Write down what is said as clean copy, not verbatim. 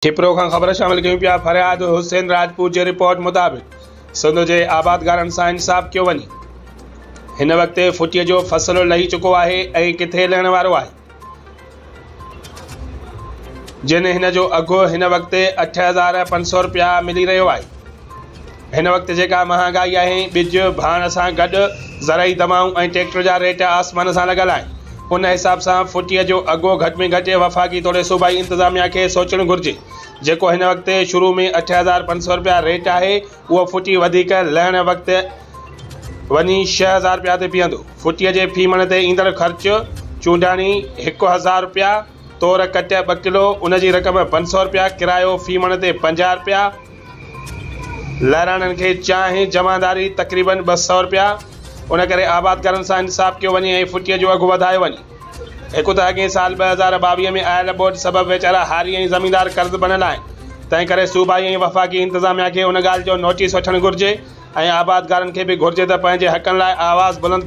کپرو کان خبر شامل ڪيون پيا فرياد حسين راجپوت جي رپورٽ مطابق سنڌ جي آبادگارن سان انصاف ڪيو وڃي هن وقت ڦٽي جو فصل لهي چڪو آهي ۽ ڪٿي لهڻ وارو آهي جن هن جو اگهه هن وقت 8500 رپيا ملي رهيو آهي هن وقت جيڪا مهانگائي آهي، ٻج، ڀاڻ سان گڏ زرعي دوائون ۽ ٽريڪٽر جا ريٽ آسمان سان لڳل آهن. ان حساب سان ڦٽيء جو اگهه گهٽ ۾ گهٽ وفاقي توڙي صوبائي انتظاميا کي سوچڻ گهرجي. جيڪو هن وقت شروع ۾ 8500 رپيا ريٽ آهي، اهو ڦٽي وڌيڪ لهڻ وقت وڃي 6000 رپيا تي بيهندو. ڦٽيء جي في مڻ تي ايندڙ خرچ چونڊاڻي 1000 رپيا، تور ڪٽ ٻه ڪلو، ان جي رقم 500 رپيا، ڪرايو في مڻ تي 50 رپيا، لهراڻن کي چانهه جمعداري تقريبن 200 رپيا، ان ڪري آبادگارن سان انصاف ڪيو وڃي ۽ ڦٽيء جو اگهه وڌايو وڃي. هڪ ته اڳئين سال 2022 ۾ آيل ٻوڏ سبب ويچارا هاري ۽ زميندار قرض بڻيل آهن، تنهن ڪري صوبائي ۽ وفاقي انتظاميا کي ان ڳالهه جو نوٽيس وٺڻ گهرجي ۽ آبادگارن کي به گهرجي ته پنهنجي حقن لاء آواز بلند.